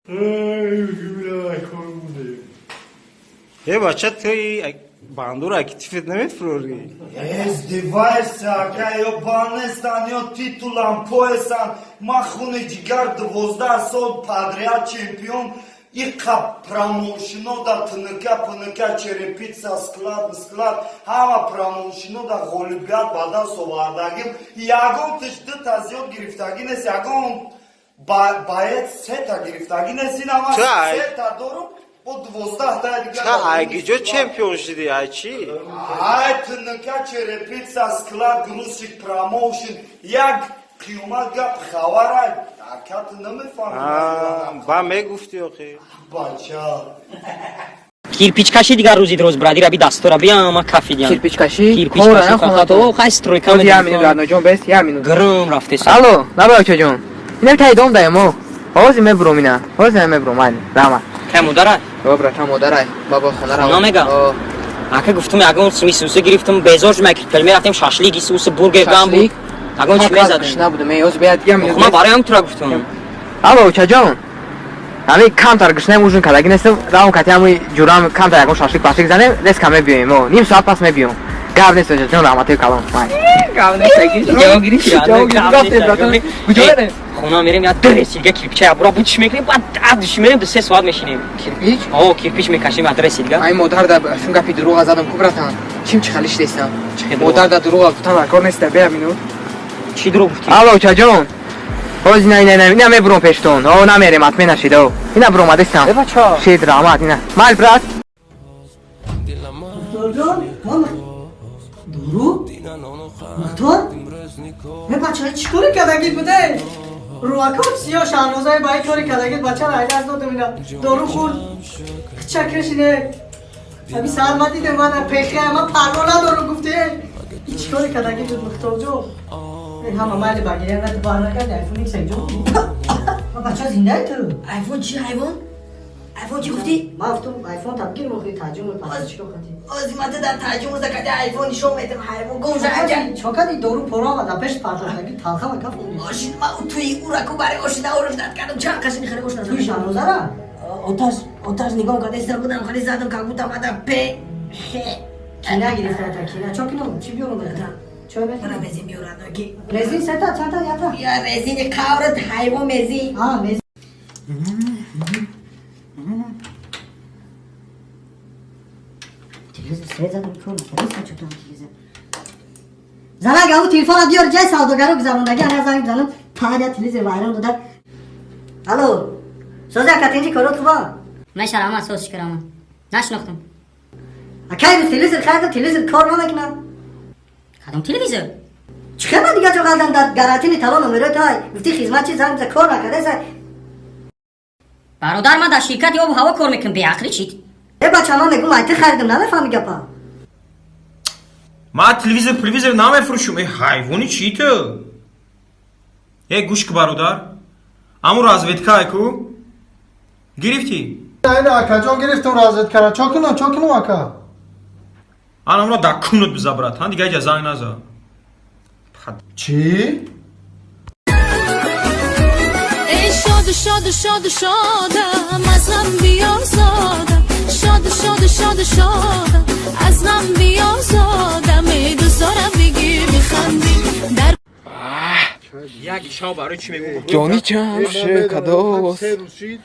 Э, бача, ты бандура активит намефурорӣ? Издеваешься, ака, ё банестан, ё титулам, поясан. Ма хуни ҷигар 12 сол подряд чемпион. Иқа промоушено да ТНК, ПНК, Черепица, склад, склад, ҳама промоушено да ғолибият ба даст овардагим. Ягон тиш дута зиёд гирифтагӣ нест, ягон боец сета гирифтагӣ нест. Ина ман сета дорум, бо 12-та дигар. Та айгиҷо чемпион шудӣ, ай чӣ? Ай ТНК, Черепица, склад, грузчик, промоушен, як қиёмат гап хабара, ака, ту намефаҳмӣ. Ба мегуфтӣ охи. Бача. Кирпичкаши дигар рӯзи дроз бради раби дастора биама кафидиан. Кирпичкаши? Кирпичкаши фақат о хай стройка. Я минут, родноҷон, бес, я минут. Грм рафтеса. Алло, набра, очаҷон. Инам таи дом даемо. Ҳозир мебуром ина. Ҳозир мебуром, майли. Раҳмат. Кай модарай? О, братан, модарай. Баба хона Хона мега? Ака, гуфтум, ягон смисуса гирифтум, безор шума кирпич мерафтем, шашлик, исуса, бургер, гамбург. Ягон чи мезадем. Набудум, эй, ҳозир бояд я минут. Ман барои тура гуфтум. Алло, очаҷон. Ҳами камтар гушнаем, ужин кардагӣ нестем, равм кати ҳами ҷурам камтар ягон шашлик пашлик занем, резко мебиёем. О, ним соат пас мебиём. Гап нест, очаҷон, раҳматои калон. Май. Гап нест, ҷавоб гирифти. Ҷавоб гирифтем, братан. Куҷо мерем? Хона мерем, я дресига кирпича ябура бучиш мекунем, баъд адш мерем, 2-3 соат мешинем. Кирпич? О, кирпич мекашем адресига. Ай модар да шун гапи дурӯға задам ку, братан. Чим чи хали шидестам. Модар да дурӯға гуфтан дар кор нест, бея минут. Чӣ дурӯғ гуфтӣ? Алло, очаҷон. Ҳозир ина ина ина мебуром пештон. О, намерем, атме нашид. О. Ина буромадестам. Э, бача. Шид, раҳмат, ина. Мал, брат. Мухторҷон, дору? Мухтор? Э, бача, чӣ кори кардагит буде? Рӯакот сиё Шаҳнозаи ба ин кори кардагит, бачаро айдас додам, ина дору хӯрд. Ча кашине? Ами сар ма дидем, мана пехе, ма парво надорум гуфте. Ин чӣ кори кардагит буд, Мухторҷон? Э, ҳама майли, багиря на бар накарди, айфон икс инҷо. Бача, зиндаи ту? Айфон чи, ҳайвон? Айфон чӣ гуфтӣ? Ман гуфтам, айфон табгир мохи таҷум пас чӣ кор кардӣ? Ози ман дар таҷум закати айфон нишон медам, ҳайвон гум шаҷа. Чо кардӣ? Дору пора омад, пеш партофтагӣ талха ва каф. Ошин ма туи ураку бари ошина орум дад кардам, чанд қашини хари ошина. Туи Шаҳнозара? Оташ, оташ нигоҳ карда иста будам, хари задам, как будто мада пе хе. Кина гирифта та кина. Чо кино? Чӣ биёрам? Чой Мара мехӯрӣ? Мезин биёрад ки. Резин сета, чанда ята? Я резини қаврат, ҳайвон, мезин. А, мезин. Телевизор свет задам, кор накард, чо там телевизор. Занак, ау телефона биёр, ҷай савдогаро гузарондаги, ана занг бизанам, пада телевизор вайрон дода. Алло, сози, ака, тинҷи, корот хуба? Мешарама, соз, шикрама. Нашинохтам. Акай, рӯз телевизор харидам, телевизор кор намекунам. Кадом телевизор? Чӣ хел, ман дига ҷо ғалдам, дар гарантини талон номерои тай гуфти, хизмат чи занг биза, кор накарда. Бародар, ман дар ширкати обу ҳаво кор мекунам, беақлӣ чит. Э, бача, ман мегум, ай ты харидам, намефаҳми гапа. Ман телевизор телевизор намефурӯшум, э, ҳайвони чӣ ту? Э, гӯш ку, бародар, аму разведкае ку гирифтӣ? Ина, акаҷон, гирифтум разведкара. Чо кунам, чо кунам, ака? Анамро дар кунут биза, братан, дига иҷа занг наза. Чӣ? Эй, шоду, шоду, шоду, шодам, аз ғам биёзодам, шоду, шоду, шоду, шодам, аз ғам биёзодам, эй, дӯст дорам бигир бихандӣ дар Як шав барои чӣ мегӯ? Ҷони чам шикадос. 3 рӯз шид.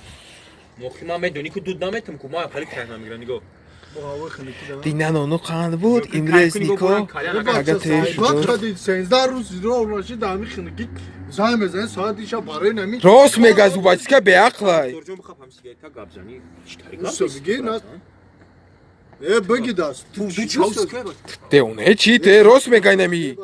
Мохи ман медонӣ ку дуд наметам ку, ман хеле кайф намегирам, нигоҳ. Бо ҳавои хунукӣ да. Динанону қанд буд имрӯз нико ага Кади 13 рӯз роҳ нашид, ҳами хунукӣ занг мезанӣ соати шаб барои нами. Рост мега, зубачка беақлай. Ҷон, бихаб, ҳам сигарета гап зани. Усо биги на. Э, биги даст. Деоне чи те рост мегай нами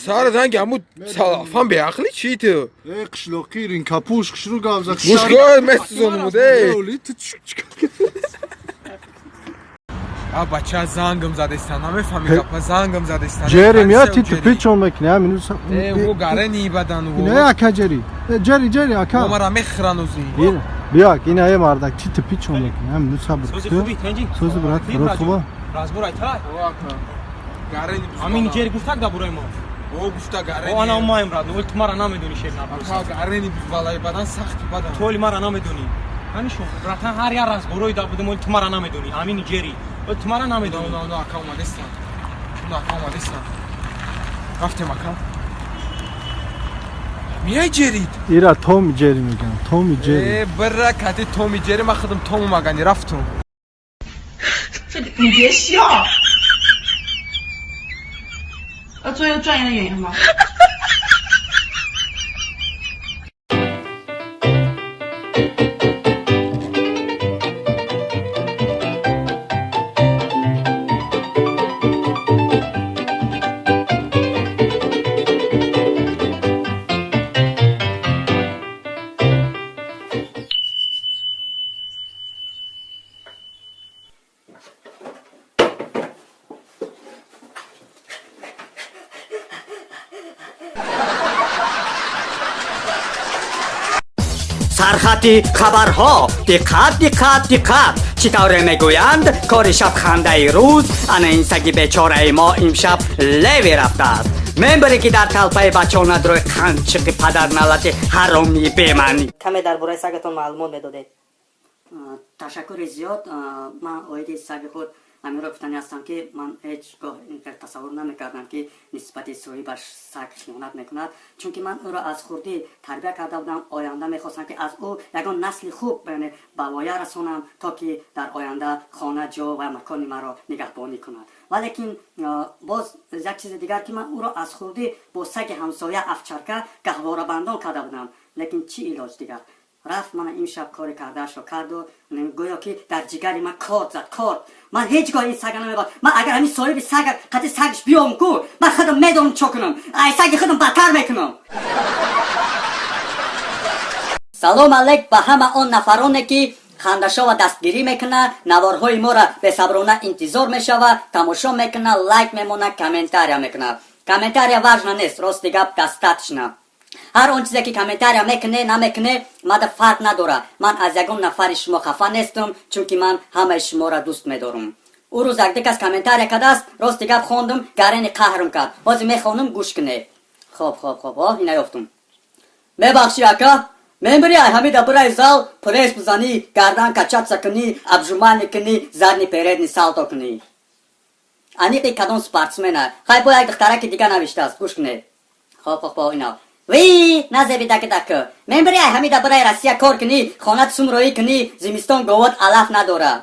сар ранги аму салафан беақли чи ту? Э, қишлоқи ринкапуш хушру гап за. Мушко месӯзонумуде. Ту чӣ? А, бача, зангам задестан, намефаҳми гапа, зангам задестан. Ҷерим я ти ту пичон мекунӣ ҳамин. Э, во гарени бадан во. Ина, ака, ҷери. Э, ҷери, ҷери, ака. Мара мехӯранозӣ. Биё, ина, е мардак, ти ту пичон мекунӣ ҳамин, сабр. Сози хуби, тенҷи? Сози, брат, рот хуба. Разбор айтай. Гарени. Ҳамин ҷери гуфтак дар бораи мо. О гуфта гарени. О ана маем брат, ол ту мара намедони шер наброс. Ака гарени валай бадан сахти бадан. Ту оли мара намедони. Ҳанишон, братан, ҳар як разговорои да будем, оли ту мара намедони. Амини ҷери. Оли ту мара намедони. На, на, ака омадестан. На, ака омадестан. Рафтем ака. Мияй ҷерид. Ира Томи Ҷери мегӯям, Томи Ҷери. Э, бира кати Томи Ҷери, ман худам Тому магани рафтум. 你别笑，要做一个专业的演员吗？ Сархати хабарҳо, диққат, диққат, диққат! Чӣ тавре мегӯянд, кори шаб хандаи рӯз. Ана ин саги бечораи мо имшаб леви рафтааст. Мембаре ки дар талпаи бачонад рӯи қанчиқи падарналати ҳаромии бемаънӣ. Каме дар бораи сагатон маълумот медодед. Ташаккури зиёд. Ман оиди саги худ ҳаминро гуфтанӣ ҳастам, ки ман ҳеҷ гоҳ инқадр тасаввур намекардам, ки нисбати соҳибаш саг хиёнат мекунад, чунки ман ӯро аз хурдӣ тарбия карда будам. Оянда мехостам, ки аз ӯ ягон насли хуб, яъне ба воя расонам, то ки дар оянда хона, ҷо ва макони маро нигаҳбонӣ кунад. Валекин боз як чизи дигар, ки ман ӯро аз хурдӣ бо саги ҳамсоя овчарка гаҳворабандон карда будам. Лекин чӣ илоҷ дигар? Рафт, мана имшаб кори кардаашро карду гӯё ки дар ҷигари ман корд зад, корд. Ман ҳеҷ гоҳ ин сага намебад. Ман агар ҳамин соҳиби сага қати сагш биём ку, ман худам медонам чо кунам, ай саги худам бадтар мекунам. Салом алейк ба ҳама он нафароне, ки хандашова дастгирӣ мекунад, наворҳои моро бесаброна интизор мешава, тамошо мекунад, лайк мемонад, комментария мекунад. Комментария важно нест, рости гап, достаточно. Ҳар он чизе ки комментария мекуне, намекуне, мада фарқ надорад. Ман аз ягон нафари шумо хафа нестам, чунки ман ҳамаи шуморо дӯст медорам. Ӯ рӯз якде кас комментария кардааст, рости гап, хондум, гарени қаҳрм кард. Ҳозир мехонум, гӯш куне. Хоб, хоб, хоб, о, ина ёфтум. Мебахшӣ, ака, мембири ай ҳамида бирай зал, пресс бизанӣ, гардан качаться кунӣ, отжимание кунӣ, задний передний салто кунӣ. Аниқи кадом спортсмена? Хай, бо як духтараки дига навиштааст, гӯш кунед. Хоб, хоб, хоб, ина. Ви назеби даки. Мембири ай ҳамида бирай Россия кор кунӣ, хонат сумроӣ кунӣ, зимистон говод алаф надора.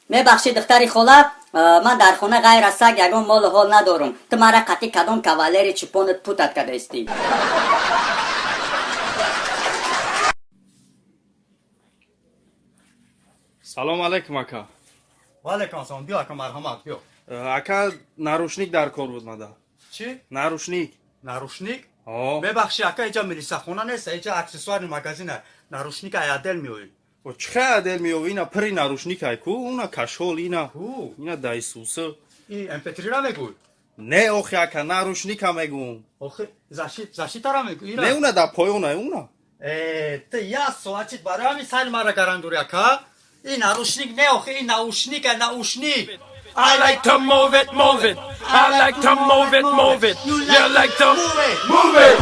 Мебахшӣ, духтари хола, ман дар хона ғайр аз саг ягон молу ҳол надорум. Ту мара қатъи кадом кавалери чупонат путать кардаистӣ? Салом алейкум, ака. Ваалейкум ассалом, биё, ака, марҳамат, биё. Ака, нарушник дар кор буд мада. Чӣ? Нарушник. Нарушник? О. Мебахшӣ, ака, иҷа милисахона нест, иҷа аксессуарный магазина. Нарушник ай отдел меоӣ. О, чӣ хай отдел меоӣ? Ина пири нарушник ай ку, уна кашол ина. Ина дайсуса. И MP3 ра мегӯй? Не, охи, ака, нарушника мегӯм. Охи, защитара мегӯй? Не, уна да поёна, уна. Э, ты як соатчит барои ҳамин сари мара гарандорӣ, ака? Ин нарушник не, охи, ин наушник, наушник. I like to move it, move it. I like to move it, move it. You like to move it, move it.